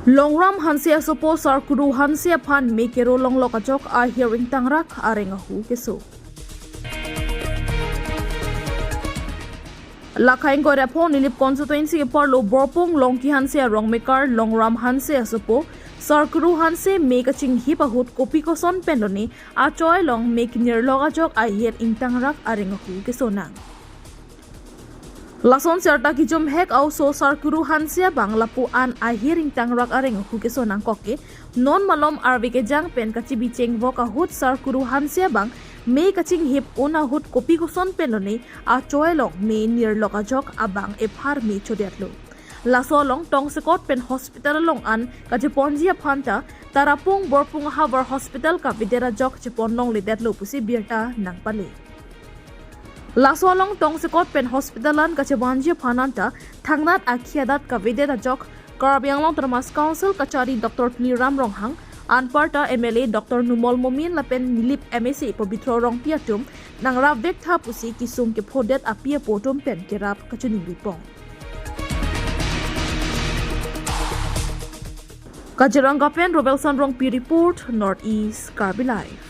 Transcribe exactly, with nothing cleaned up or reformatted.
Longram Hanse asopo Sarkuru Hanse aphan me kero longlok ajok ahir ingtangrak areng ahu keso. Lakhaing Koiraphong Nilip constituency keparlo Borpung Longki Hanse arong mekar Longram Hanse asopo Sarkuru Hanse me kachinghip ahut kopi koson pen lone achoi along me kenirlok ajok ahir ingtangrak areng ahu kesonang. Lason sirta kijumhek a-oso Sarkuru Hanse abang lapu-an ahir ingtangrak areng ahu kesonang koke, non malom arve kejang pen kachibicheng vok ahut Sarkuru Hanse abang me kachinghip un ahut kopi koson pen lone achoi along me nirlok ajok abang ephar me chodetlo. Laso along tongsekot pen hospital along an kacheponji aphan ta Tarapung Borpung ahavar hospital kavedet ajok chepon longledetlo pusi birta nangpale. Laso along tongsekot pen hospital an kachevanji aphan anta thangnat akhi adat kavedet ajok Karbi Anglong Autonomous Council kachari Doctor Tuliram Ronghang, anparta M L A Doctor Numal Momin lapen Nilip M A C Pobitro Rongpi atum nangrap vektha pusi kesung kephodet api apo atum pen kerap kachiningri pon. Kaziranga pen Robelson Rongpi report, North East Karbi Live.